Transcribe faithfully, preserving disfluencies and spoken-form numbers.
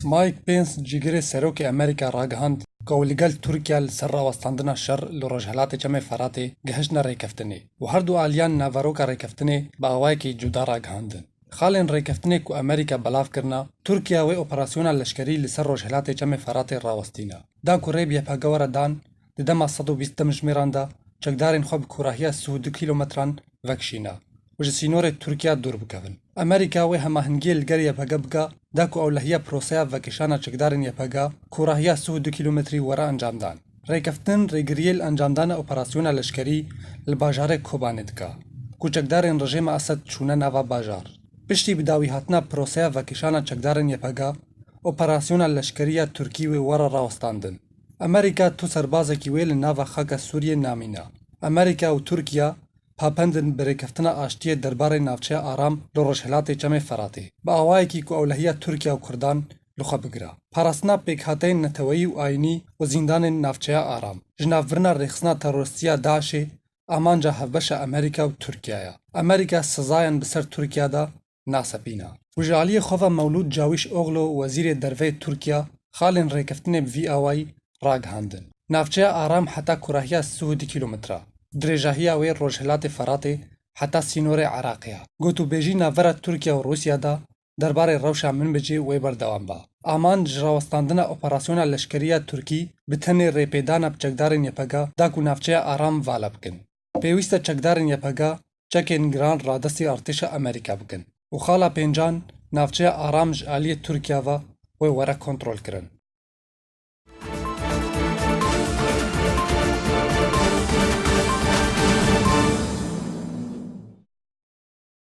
Mike Pence, cîgirê serokê Amerîka, ragihand ku ew li gel Tirkiye li ser rawestandina şer li rojhilatê Çemê Feratê gihiştine rêkeftinê û her du aliyan naveroka rêkeftinê bi awayekî cuda ragihandin. Xalên rêkeftinê ku Amerîka belav kirina, Tirkiye wê operasyona leşkerî li ser rojhilatê Çemê Feratê rawestîne. Da ku rê bi Y P G were dan, di dema sed û bîst demjimêran de çekdarên xwe bi kûrahiya sih û du kîlometran vekişîne û ji sînorê Tirkiye dûr bikevin. Amerîka wê hemahingiyê li gel Y P G bike, da ku ewlehiya proseya vekişana çekdarên Y P G kûrahiya sih û du kîlometrî were encamdan. Rêkeftin rêgiriyê li encamdana operasyona leşkerî li bajarê Kobanê dike, ku çekdarên rejîma Esed çûne nava bajar. Piştî bi dawî hatina proseya vekişana çekdarên Y P G, operasyona leşkerî ya Tirkî wê were rawestandin. Amerîka tu serbazekî wê li nava xaka Sûriyê namîne. Amerîka û Tirkiye pabend in bi rêkeftina aştiyê derbarê navçeya Aram li rojhilatê Çemê Feratê, bi awayekî ku ewlehiya Tirkiye û Kurdan li xwe bigire. Parastina pêkhateyên neteweyî û ayînî û zîndanên navçeya Aram. Ji navbirina rêxistina terorîstî ya DAIŞê amanca hevbeşa Amerîka û Tirkiye ye. Amerîka sezayan bi ser Tirkiye de nasepîne. Û ji aliyê xwe ve Mewlûd Cawîşoglu, wezîrê derve yê Tirkiye, xalên rêkeftinê bi vî awayî ragihandin. Navçeya Aram heta kûrahiya sih û du kîlometre, dirêjahiya wê rojhilatê Feratê heta sînorê Iraqê ye. Gotûbêjî navbera Tirkiye û Rûsya de derbarê rewşa Minbicê wê berdewam be. Amanc ji rawestandina operasyona leşkerî ya Tirkî bi tenê rêpêdana bi çekdarên Y P G da ku navçeya Aram vala bikin. Pêwîst e çekdarên Y P G çekên giran radestî artêşa Amerîka bikin û xala pêncan navçeya Aram ji aliyê Tirkiye ve wê were kontrolkirin.